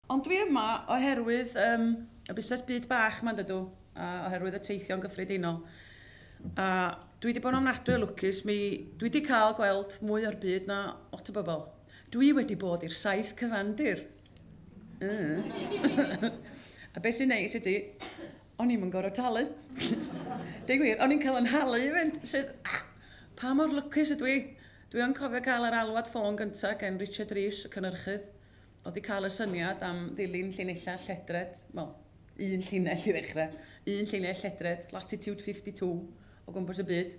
Ond dwi yma oherwydd y busnes byd bach 'ma, dydw, a oherwydd y teithio'n gyffredinol. A dwi wedi bod yn ofnadwy o lwcus, dwi wedi cael gweld mwy o'r byd na lot o bobl. Dwi wedi bod i'r 7 cyfandir. A beth sy'n neis ydy, o'n i'm yn gorfod talu. Deud gwir, o'n i'n cael yn nhalu i fynd, sydd, pa mor lwcus ydw i. Dwi yn cofio cael yr alwad ffôn gyntaf gen Richard Rees, y cynhyrchydd. Oedd wedi cael y syniad am ddilyn llinellau lledred, wel, un llinell i ddechrau, un llinell lledred, Latitude 52 o gwmpas y byd.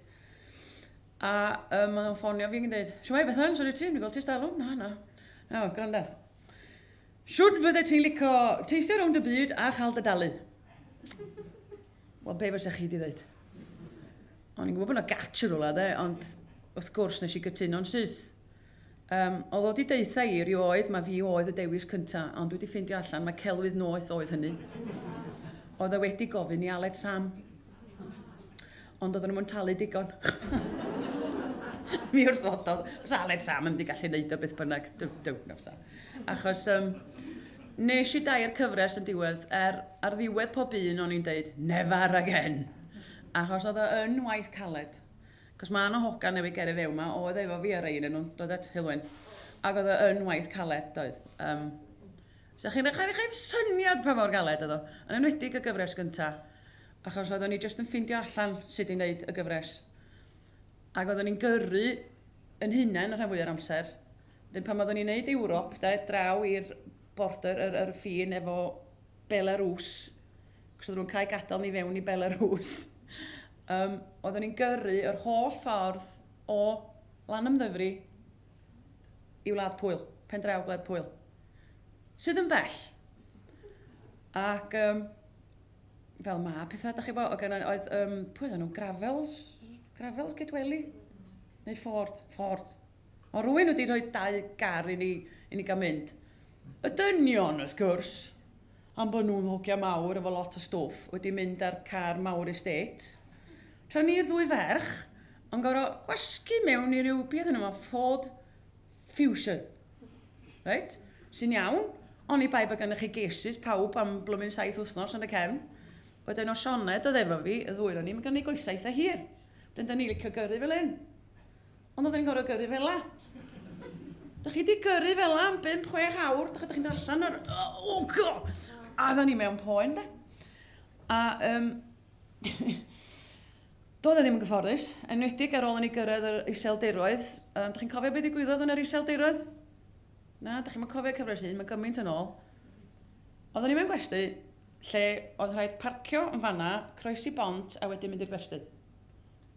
A maen nhw'n ffonio fi yn dweud, "Shwmae Bethan, sori ti, dwi'n gweld ti stalwm?" "Na, na." "No, gwranda. Shwd fydde ti'n licio teithio rownd y byd a chael dy dalu?" Wel, be fysa chi di ddweud? O'n i'n gwybod bod yna gatch yn rhywle, de, ond wrth gwrs nes i gytuno'n syth. Oedd o wedi deutha i erioed, mae fi oedd y dewis cynta, ond dwi wedi ffeindio allan mae celwydd noeth oedd hynny. Oedd o wedi gofyn i Aled Sam. Ond oedden nhw'n talu digon. Mi wrthododd. Os Aled Sam yn mynd i gallu neud o beth bynnag. Duw, duw, na fysa. Achos nes i dair cyfres yn diwedd, ar ddiwedd pob un o'n i'n deud, "Never again." Achos oedd o yn waith caled. Cos mae yna hogan newydd gyrru fewn ma, oedd efo fi ar ein nhw, doedd et, Hilwyn. Ac oedd o yn waith caled, doedd. So chi'n cael syniad pa mor galed oedd o. Yn enwedig y gyfres gynta. Achos oeddwn ni jyst yn ffeindio allan sut i wneud y gyfres. Ac oeddwn ni'n gyrru yn hunain y rhan fwy o'r amser. Dyn pan oeddwn ni'n neud Ewrop, de, draw i'r border, yr ffin efo Belarus, cos oedden nhw'n cael gadael ni fewn i Belarus. Oeddwn ni'n gyrru yr holl ffordd o Lanymddyfri i Wlad Pwyl, pen draw Gwlad Pwyl, sydd yn bell. Ac fel ma pethau, da chi bo, oedd, pwy oedden nhw, Gravels Cydweli? Neu Ford. O rhywun wedi rhoi 2 gar i ni gael mynd. Y dynion, wrth gwrs, am bod nhw'n hogia mawr efo lot o stwff, wedi mynd ar car mawr estate. Tra ni'r ddwy ferch, yn gorfod gwasgu mewn i ryw, beth yna, Ford Fusion. Right? Sy'n iawn, oni bai bod gennych chi cases pawb am blymyn 7 wythnos yn y cefn. Wedyn o Sioned oedd efo fi, y ddwy o'n ni, mae gen i goesau eitha hir. Wedyn da ni licio gyrru fel un. Ond oedden ni'n gorfod gyrru fel la. Da chi di gyrru fel la am 5-6 awr, da chi'n dod allan o'r... Oh, God! A oedden ni mewn poen, de. A doedd o ddim yn gyfforddus, enwedig ar ôl i ni gyrraedd yr Iseldiroedd. Da chi'n cofio beth ddigwyddodd yn yr Iseldiroedd? Na, da chi'n cofio cyfres un, mae gymaint yn ôl. Oedden ni mewn gwesty lle oedd rhaid parcio yn fanna, croesi bont a wedyn mynd i'r gwesty.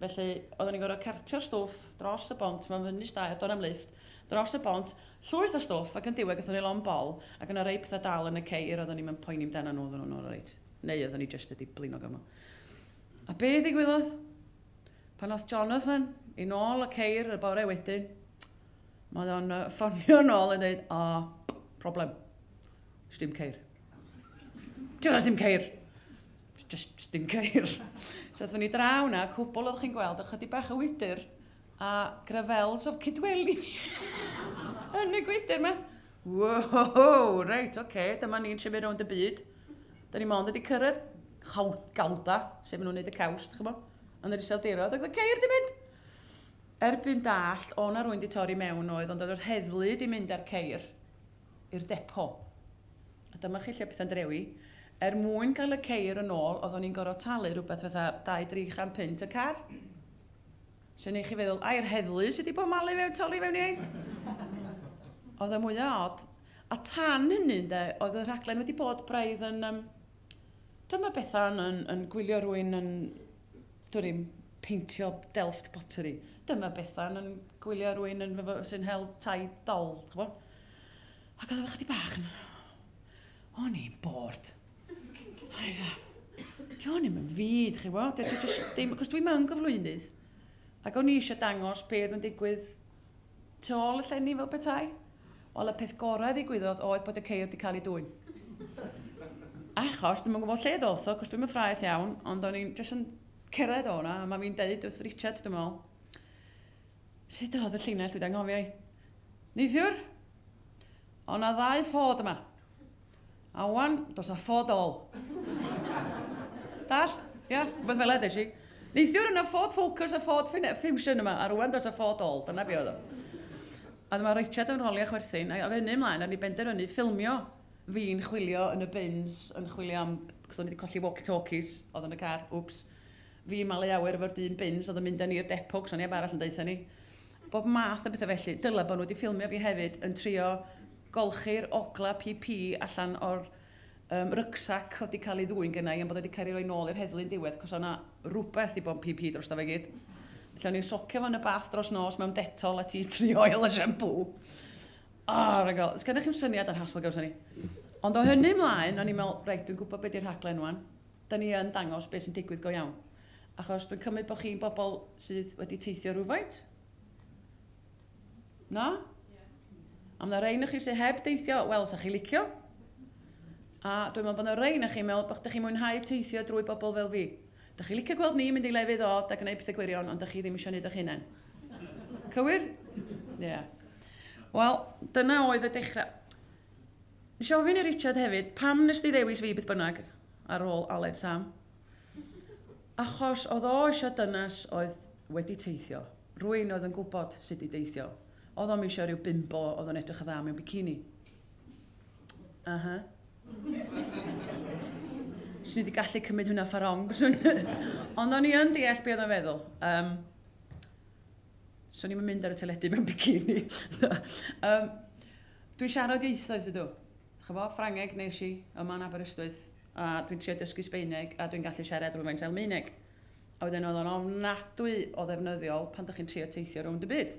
Felly, oedden ni'n gorfod cartio'r stwff dros y bont, mae'n fyny stair, do'n am lift, dros y bont, llwyth o stwff, ac yn diwedd gathon ni lond bol, ac yna rei pethau dal yn y ceir, oedden ni'n poeni amdano nhw, oedden nhw'n reit. Neu oedden ni jyst wedi blino gyfno. A be ddigwyddodd? Pan oedd Jonathan i nôl y ceir y bore wedyn, mae o'n ffonio nôl yn dweud, "O, problem, dim ceir. Ti'n dim ceir. Just dim ceir." So aethon ni draw na, cwbl oeddech chi'n gweld, ychydig bach o wydr a Gravels of Cydweli yn y gwydr yma. Wow, reit, oce, okay, dyma ni'n trio mynd rownd y byd. Da ni mond wedi cyrraedd Gouda, sef maen nhw'n neud y caws, dych chi'n yn yr Iseldiroedd, ac oedd y ceir di mynd. Erbyn dallt, o na rwy'n di torri mewn oedd, ond oedd yr heddlu di mynd ar ceir i'r depo. A dyma chi lle pethau'n drewi. Er mwyn cael y ceir yn ôl, oeddwn ni'n gorfod talu rhywbeth fatha 200-300 punt y car. Sy'n ei chi feddwl, ai'r heddlu sydd wedi bod malu fewn, torri fewn i ein? Oedd y mwyaf od. A tan hynny, de, oedd y rhaglen wedi bod braidd yn... dyma Bethan yn gwylio rhywun yn, dwi'n i'n peintio Delft pottery. Dyma Bethan yn gwylio rhywun yn, sy'n hel tai dol, ch'bo? Ac oedd o chydig bach yn... O'n i'n bored. O'n i'n dda, di hwn ddim yn fi, chi bo? Dwi just ddim, cos dwi'n mewn gyflwynydd. Ac o'n i eisiau dangos beth yn digwydd tu ôl y llenni fel petai. Wel, y peth gorau ddigwyddodd oedd bod y ceir wedi cael ei dwyn. Achos, dwi'm yn gwybod lle ddoth o, cos dwi'm yn ffraeth iawn, ond o'n i'n jyst yn cerdded o hwnna, a mae fi'n deud wrth Richard, dwi'n meddwl, sut oedd y llinell, dwi'n anghofio i. Neithiwr, o' 'na ddau Ford yma. A wan, dos a Ford ôl. Dall? Ia, yeah, beth fel edrych i. Neithiwr yna Ford Focus a Ford Fusion yma, a rwan dos a Ford ôl, dyna be oedd o. A dyma Richard yn rholio chwerthin, a fe hynny ymlaen, a ni benderfynu ffilmio fi'n chwilio yn y bins, yn chwilio am, cos o'n i wedi colli walkie-talkies, oedd yn y car, wps. Fi'n malu awyr efo'r dyn bins, oedd yn mynd â ni i'r depo, cos o'n i arall yn deutha ni. Bob math o bethau felly, dyle bod nhw wedi ffilmio fi hefyd yn trio golchi'r ogla PP allan o'r rucksack oedd wedi cael ei ddwyn gynna i, ond bod wedi cael ei roi nôl i'r heddlu'n diwedd, cos o'na rhywbeth i bod yn PP dros fe gyd. Felly o'n i'n socio fo yn y bath dros nos mewn Dettol a tea tree oil a shampoo. O, oh, rhaid Sgennych chi'm syniad ar hassle gawson ni. Ond o hynny ymlaen, o'n i'n meddwl, reit, dwi'n gwybod beth di'r rhaglen wan. Da ni yn dangos beth sy'n digwydd go iawn. Achos dwi'n cymryd bod chi'n bobl sydd wedi teithio rhywfaint. Na? A mae rhain o chi sydd heb deithio, wel, sa chi licio. A dwi'n meddwl bod yna rhain o chi'n meddwl bod chi'n mwynhau teithio drwy bobl fel fi. Da chi licio gweld ni mynd i lefydd od a gwneud pethau gwirion, ond da chi ddim eisiau gwneud o'ch hunain. Cywir? Ie. Yeah. Wel, dyna oedd y dechrau. Nes i ofyn i Richard hefyd, pam nes di ddewis fi beth bynnag ar ôl Aled Sam? Achos oedd o eisiau dynas oedd wedi teithio. Rwy'n oedd yn gwybod sut i deithio. Oedd o'm eisiau rhyw bimbo oedd o'n edrych yn dda mewn bikini. Aha. Swn i wedi gallu cymryd hwnna ffarong. Ond o'n i yn deall be oedd o'n feddwl. So ni'n mynd ar y teledu mewn bikini. Dwi'n siarad ieithoedd ydw. Chyfo, Ffrangeg nes i yma yn Aberystwyth, a dwi'n trio dysgu Sbeineg, a dwi'n gallu siarad rhywfaint Almaeneg. A wedyn oedd o'n ofnadwy o ddefnyddiol pan ydych chi'n trio teithio rownd y byd.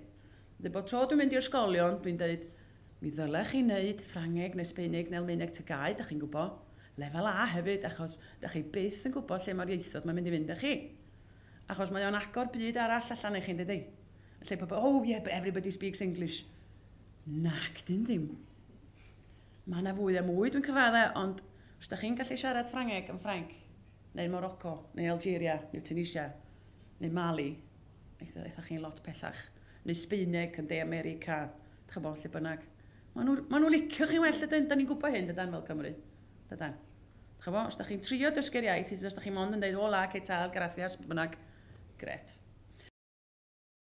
Wedyn bod tro dwi'n mynd i'r ysgolion, dwi'n dweud, mi ddylech chi wneud Ffrangeg neu Sbeineg neu Almaeneg TGAU, da chi'n gwybod. Lefel A hefyd, achos da chi byth yn gwybod lle mae'r ieithoedd mae'n mynd i fynd â chi. Achos mae o'n agor byd arall allan i chi'n dydi. Lle pobl, oh yeah, but everybody speaks English. Nac, dyn ddim. Mae yna fwy a mwy dwi'n cyfadde, ond os da chi'n gallu siarad Ffrangeg yn Ffrainc, neu Morocco, neu Algeria, neu Tunisia, neu Mali, eitha chi'n lot pellach. Neu Sbeineg yn De America, chybod, lle bynnag. Maen nhw, ma nhw licio chi well, ydyn, da ni'n gwybod hyn, dydan, fel Cymru. Dydan. Chybod, os da chi'n trio dysgu'r iaith, os da chi'n mond yn dweud, hola, que tal, gracias, bynnag, gret.